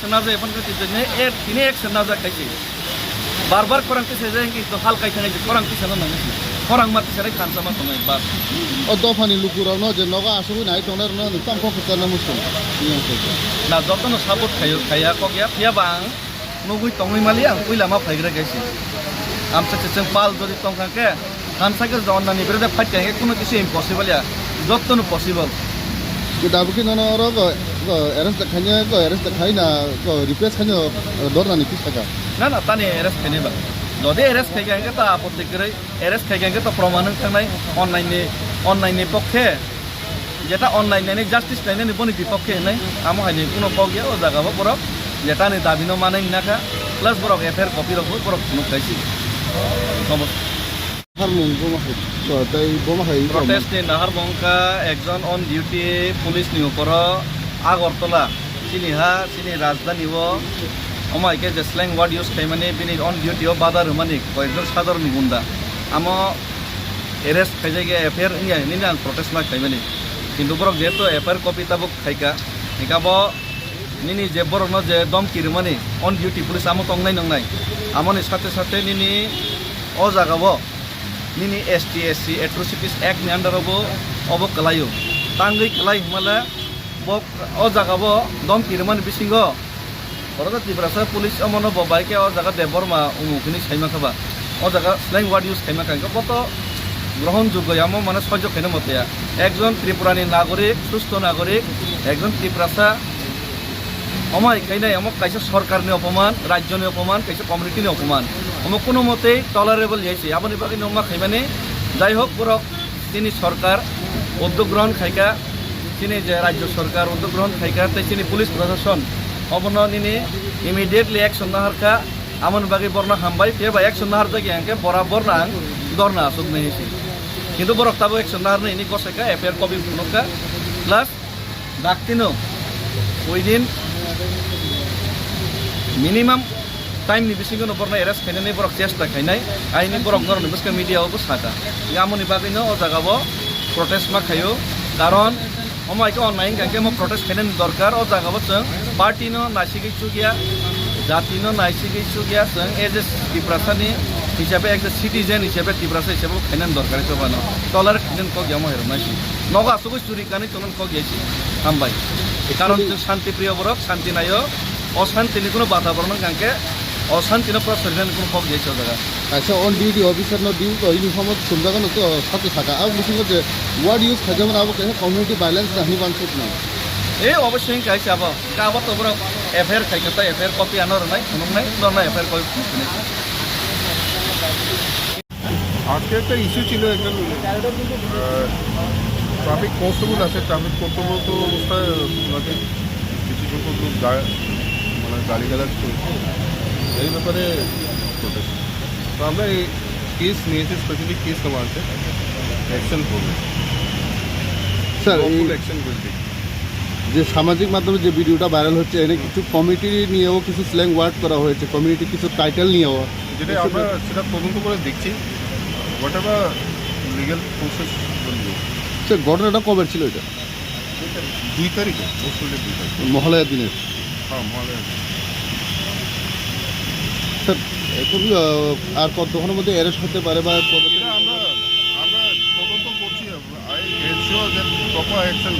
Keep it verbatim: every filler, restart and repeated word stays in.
Action najak, ephano khe twijak nai, er, tini action najak khai se. Bar bar khorang tisa jai, hwnkhe to hal kai thangwi khorang tisa no nangwi se. Khorang ma tisa rai thansa ma tongnai, bas. O dophani lukurokno je nogo asugwi nai tongnai rokno nwng tamo kok kwcharna muchung. Na jotono support khaio, khaiya kok ya, phiya ba ang nugwi tongwi mali ang puila ma phaigra khe se. Amsa chwng pal jodi tongkha khe, thansa khe jonna ni bere de fight khe kuno kisi impossible ya. Jotto no possible. Ke dabu ki nono oro go, go arrest khaina, go arrest khaina, go replace khaina, go dorna ni kisa ka. Na, na, tani arrest khaini ba. Jodi arrest khai khe ta apotti kwrwi, arrest khai khe ta proman wng thangnai, onnai ni, onnai ni pokhe, jeta onnai nai justice nainani boni bipokhe hinwi, amo hai ni kuno kok ya o jaga o borok, jeta ni dabi no manai hina kha, plus borok F I R copy rok bo borok phunuk khai si. Obo. Harmung bo ma hai, to tei bo ma hai. Protest ni naharmung wngkha ekjon on duty police ni uporo Agartala, chini ha, chini rajdhani o, omo hai khe je slang word use khaimani, bini on duty o bada rwmani koyekjon sadharoni gunda. Amo arrest khaijak ya, F I R wngya hinwi ang protest ma khaimani. Kintu borok jehetu F I R copy tabuk khaika, hingkhe abo nini je borokno je domki rwmani on duty police amo tongnai nongnai, amoni sathe sathe nini o jaga o nini S T S C Atrocities Act ni under o bo obo kwlaio. Tangwi kwlai hwnmale bo o jaga o domki rwmani bisingo oro Tiprasa police omono bo bai khe o jaga Debbarma umuk hinwi saima kha ba. O jaga slang word use khaima kha hwnkhe bo to grohon joggo ya, amo mane sojjo khaina mote ya. Ekjon Tripura ni nagorik, susto nagorik, ekjon Tiprasa Omo hai khainai, omo kaisa sorkarni opoman, rajyoni opoman, kaisa community-ni opoman. Omo kuno motei tolerable ya se. Aboni bagwi no ma khaimani, jai hok, borok chini sorkar uddog grohon khaika, chini je rajyo sorkar uddog grohon khaika, tei chini police proshashon obono nini immediately action naharkha. Amoni bagwi borno hambai, phiya ba action naharjak ya hwnkhe bora borno ang dorna aswknai se. Kintu borok tabuk action naharnai hwnwi gosai kha, F I R copy phunukha, plus Daktino, within minimum time ni bisingo no borokno arrest khainani borok chesta khainai, aini borok norokni bwskang media o bo saka. Amoni bagwi no o jaga o protest ma khaio, karon omo hai khe onnai wngkha khe omo protest khainani dorkar, o jaga o chwng party no naisigwi chukya, jati no naisigwi chukya, chwng as a Tiprasa ni hisabe, as a citizen hisabe, Tiprasa hisabe khainani dorkar khe bano tolerate khainani kok ya omo hai rok nai si. Nogo asugwi churi kanwi tongmani kok ya si. Hambai. Karon actually, chwng shanti priyo borok, shanti naio. O shanti ni kuno bataboron wngkha khe, o shanti no pura sorinani kuno kok ya si o jaga. Kaisa on duty officer no due to uniform o sumjago no to sati saka. Abo bisingo je word use khaijak mano abo kaisa community violence na hinwi uansuk nai. E obo sing kaisa abo. Ka abo to borok F I R khai khe ta F I R copy ano rwnai, phunuknai, norna F I R copy phunuknai. আজকে একটা ইস্যু ছিল, একজন traffic constable আছে, ট্রাফিক কর্তব্যরত অবস্থায় ওনাকে কিছু সংখ্যক লোক গা- মানে গালিগালাজ করেছে। এই ব্যাপারে প্রোটেস্ট। তো আমরা এই কেস নিয়েছি, স্পেশালি কেস নেওয়া আছে, অ্যাকশন করবে। স্যার, এই অ্যাকশন উইল টেক। যে সামাজিক মাধ্যমে যে ভিডিওটা ভাইরাল হচ্ছে, এনে কিছু কমিটি নিয়েও কিছু স্ল্যাং ওয়ার্ড করা হয়েছে, কমিউনিটি কিছু টাইটেল নিয়েও। যেটা আমরা সেটা তদন্ত করে দেখছি, হোয়াটএভার লিগ্যাল প্রসেস। স্যার, ঘটনাটা কবে ছিল এটা? দুই তারিখে, বৃহস্পতিবার দুই তারিখ। মহালয়ার দিনে? হ্যাঁ, মহালয়ার দিন। স্যার, এখন, আহ, আর কতক্ষণের মধ্যে অ্যারেস্ট হতে পারে বা কবে? এটা আমরা, আমরা তদন্ত করছি, I ensure that proper action